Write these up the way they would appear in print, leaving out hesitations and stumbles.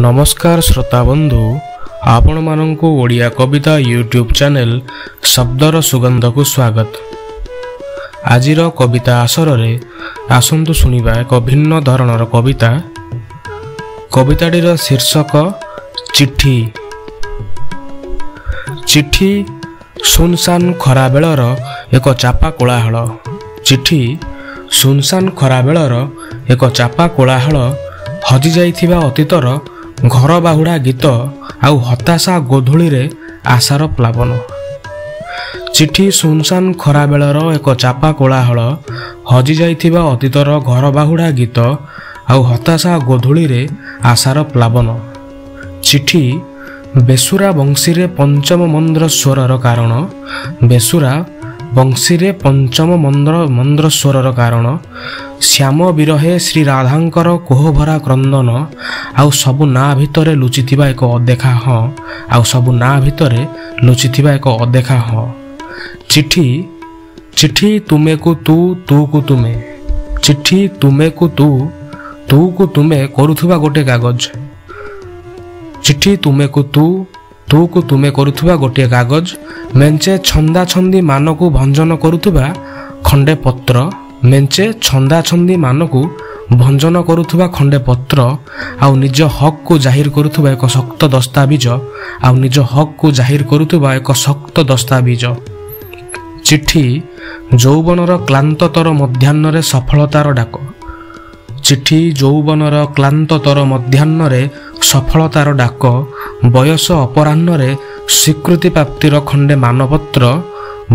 ନମସ୍କାର ଶ୍ରୋତା ବନ୍ଧୁ, ଆପଣମାନଙ୍କୁ ଓଡ଼ିଆ କବିତା ୟୁଟ୍ୟୁବ୍ ଚ୍ୟାନେଲ୍ ଶବ୍ଦର ସୁଗନ୍ଧକୁ ସ୍ୱାଗତ। ଆଜିର କବିତା ଆସରରେ ଆସନ୍ତୁ ଶୁଣିବା ଏକ ଭିନ୍ନ ଧରଣର କବିତା। କବିତାଟିର ଶୀର୍ଷକ ଚିଠି। ଚିଠି ସୁନସାନ ଖରାବେଳର ଏକ ଚାପା କୋଳାହଳ। ଚିଠି ସୁନସାନ ଖରାବେଳର ଏକ ଚାପା କୋଳାହଳ, ହଜିଯାଇଥିବା ଅତୀତର ଘର ବାହୁଡ଼ା ଗୀତ ଆଉ ହତାଶା ଗୋଧୂଳିରେ ଆଶାର ପ୍ଲାବନ। ଚିଠି ସୁନସାନ ଖରାବେଳର ଏକ ଚାପା କୋଳାହଳ, ହଜିଯାଇଥିବା ଅତୀତର ଘର ବାହୁଡ଼ା ଗୀତ ଆଉ ହତାଶା ଗୋଧୂଳିରେ ଆଶାର ପ୍ଲାବନ। ଚିଠି ବେସୁରା ବଂଶୀରେ ପଞ୍ଚମ ମନ୍ଦ୍ର ସ୍ୱରର କାରଣ, ବେସୁରା ବଂଶୀରେ ପଞ୍ଚମ ମନ୍ଦ୍ର ସ୍ୱରର କାରଣ, ଶ୍ୟାମ ବିରହେ ଶ୍ରୀ ରାଧାଙ୍କର କୋହଭରା କ୍ରନ୍ଦନ, ଆଉ ସବୁ ନାଁ ଭିତରେ ଲୁଚିଥିବା ଏକ ଅଦେଖା ହଁ, ଆଉ ସବୁ ନାଁ ଭିତରେ ଲୁଚିଥିବା ଏକ ଅଦେଖା ହଁ। ଚିଠି, ଚିଠି ତୁମେକୁ ତୁ, ତୁକୁ ତୁମେ, ଚିଠି ତୁମେକୁ ତୁ, ତୁକୁ ତୁମେ କରୁଥିବା ଗୋଟେ କାଗଜ। ଚିଠି ତୁମେକୁ ତୁ, ତୁକୁ ତୁମେ କରୁଥିବା ଗୋଟିଏ କାଗଜ, ମେଞ୍ଚେ ଛନ୍ଦାଛନ୍ଦି ମାନକୁ ଭଞ୍ଜନ କରୁଥିବା ଖଣ୍ଡେ ପତ୍ର, ମେଞ୍ଚେ ଛନ୍ଦାଛନ୍ଦି ମାନକୁ ଭଞ୍ଜନ କରୁଥିବା ଖଣ୍ଡେ ପତ୍ର, ଆଉ ନିଜ ହକ୍କୁ ଜାହିର କରୁଥିବା ଏକ ଶକ୍ତ ଦସ୍ତାବିଜ, ଆଉ ନିଜ ହକ୍କୁ ଜାହିର କରୁଥିବା ଏକ ଶକ୍ତ ଦସ୍ତାବିଜ। ଚିଠି ଯୌବନର କ୍ଳାନ୍ତତର ମଧ୍ୟାହ୍ନରେ ସଫଳତାର ଡାକ। ଚିଠି ଯୌବନର କ୍ଳାନ୍ତତର ମଧ୍ୟାହ୍ନରେ ସଫଳତାର ଡାକ, ବୟସ ଅପରାହ୍ନରେ ସ୍ୱୀକୃତି ପ୍ରାପ୍ତିର ଖଣ୍ଡେ ମାନପତ୍ର,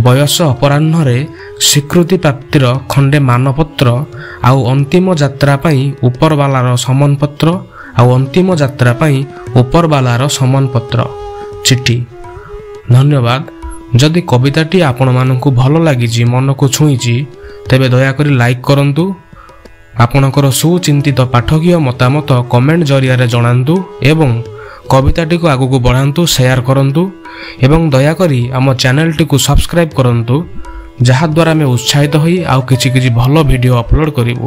ବୟସ ଅପରାହ୍ନରେ ସ୍ୱୀକୃତି ପ୍ରାପ୍ତିର ଖଣ୍ଡେ ମାନପତ୍ର, ଆଉ ଅନ୍ତିମ ଯାତ୍ରା ପାଇଁ ଉପରବାଲାର ସମନପତ୍ର, ଆଉ ଅନ୍ତିମ ଯାତ୍ରା ପାଇଁ ଉପରବାଲାର ସମନପତ୍ର। ଚିଠି। ଧନ୍ୟବାଦ। ଯଦି କବିତାଟି ଆପଣମାନଙ୍କୁ ଭଲ ଲାଗିଛି, ମନକୁ ଛୁଇଁଛି, ତେବେ ଦୟାକରି ଲାଇକ୍ କରନ୍ତୁ। ଆପଣଙ୍କର ସୁଚିନ୍ତିତ ପାଠକୀୟ ମତାମତ କମେଣ୍ଟ ଜରିଆରେ ଜଣାନ୍ତୁ ଏବଂ କବିତାଟିକୁ ଆଗକୁ ବଢ଼ାନ୍ତୁ, ସେୟାର କରନ୍ତୁ ଏବଂ ଦୟାକରି ଆମ ଚ୍ୟାନେଲଟିକୁ ସବସ୍କ୍ରାଇବ୍ କରନ୍ତୁ, ଯାହାଦ୍ୱାରା ଆମେ ଉତ୍ସାହିତ ହୋଇ ଆଉ କିଛି କିଛି ଭଲ ଭିଡ଼ିଓ ଅପଲୋଡ଼ କରିବୁ।